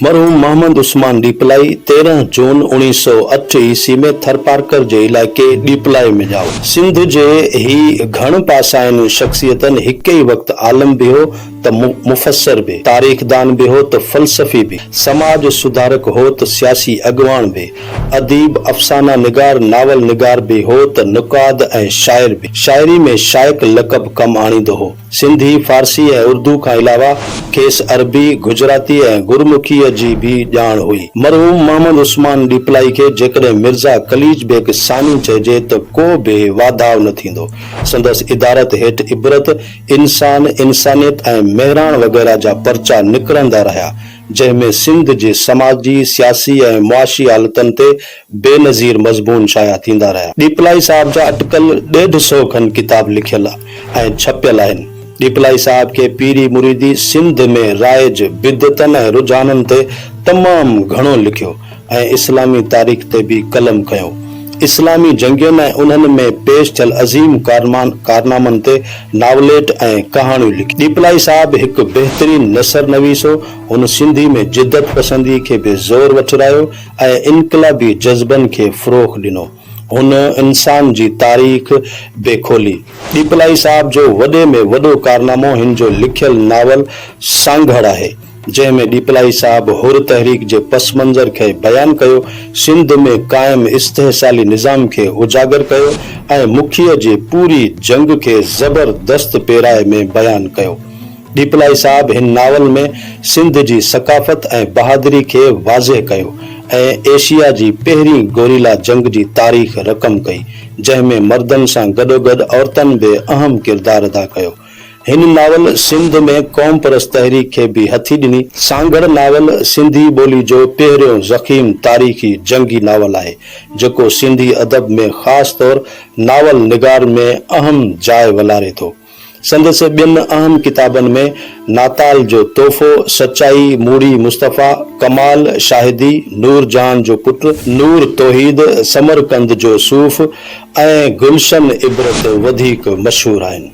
مرحوم محمد عثمان ڏيپلائي 13 جون 1908 عيسوي ۾ ٿرپارڪر جي علائقي ڏيپلائي ۾ ڄائو. سنڌ جي هي گهڻ پاسائين شخصيتن هڪ ئي وقت عالم به هو ته مفسر به، تاريخدان به هو ته فلسفي به، سماج سڌارڪ هو ته سياسي اڳواڻ به، اديب، افسانه نگار، ناول نگار به هو ته نقاد ۽ شاعر به. شاعري ۾ شائق لقب ڪم آڻيندو هو. سنڌي، فارسي ۽ اردو کان علاوه کيس عربي، گجراتي ۽ گرمکيء جي به ڄاڻ هئي. مرحوم محمد عثمان ڏيپلائي کي جيڪڏهن مرزا قليچ بيگ ثاني چئجي ته ڪو به واڌاء نه ٿيندو. سندس ادارت هيٺ عبرت، انسان، انسانيت ۽ مهراڻ وغيره جا پرچا نڪرندا رهيا، جنهن ۾ سنڌ جي سماجي، سياسي ۽ معاشي حالتن تي بينظير مضمون شايع ٿيندا رهيا. ڏيپلائي صاحب جا اٽڪل ڏيڍ سئو کن ڪتاب لکيل ۽ ڇپيل آهن. ڏيپلائي صاحب کي پيري مريدي سنڌ ۾ رائج بدعتن ۽ رجحانن تي تمام گهڻو لکيو ۽ اسلامي تاريخ تي به قلم کنيو. اسلامي جنگين ۽ انهن ۾ پيش ٿيل عظيم ڪارنامن تي ناوليٽ ۽ ڪهاڻيون لکيون. ڏيپلائي صاحب هڪ بهترين نثر نويس هو. هن سنڌي ۾ جدت پسندي کي به زور وٺرايو ۽ انقلابي جذبن کي فروغ ڏنو. هن انسان جي تاريخ به کولي. ڏيپلائي صاحب جو وڏي ۾ وڏو ڪارنامو هن جو لکيل ناول سانگهڙ آهي، جنهن ۾ ڏيپلائي صاحب حر تحريڪ جي پس منظر کي بيان ڪيو، سنڌ ۾ قائم استحصالي نظام کي اجاگر ڪيو ۽ مکيء جي پوري جنگ کي زبردست پيرائي ۾ بيان ڪيو. ڏيپلائي صاحب هن ناول ۾ سنڌ جي ثقافت ۽ بهادري کي واضح ڪيو ۽ ايشيا جي پهرين گوريلا جنگ جي تاريخ رقم ڪئي، جنهن ۾ مردن سان گڏوگڏ عورتن به اهم ڪردار ادا ڪيو. هن ناول سنڌ ۾ قومپرست تحريڪ کي به هٿي ڏني. سانگهڙ ناول سنڌي ٻولي جو پهريون ضخيم تاريخي جنگي ناول آهي، جيڪو سنڌي ادب ۾ خاص طور ناول نگار ۾ اهم جاء ولاري ٿو. سندس ٻين اهم ڪتابن ۾ ناتال جو تحفو، سچائي، موڙي مصطفيٰ، ڪمال، شاهدي، نور جهان جو پٽ، نور توحيد، سمرقند جو صوف ۽ گلشن عبرت وڌيڪ مشهور آهن.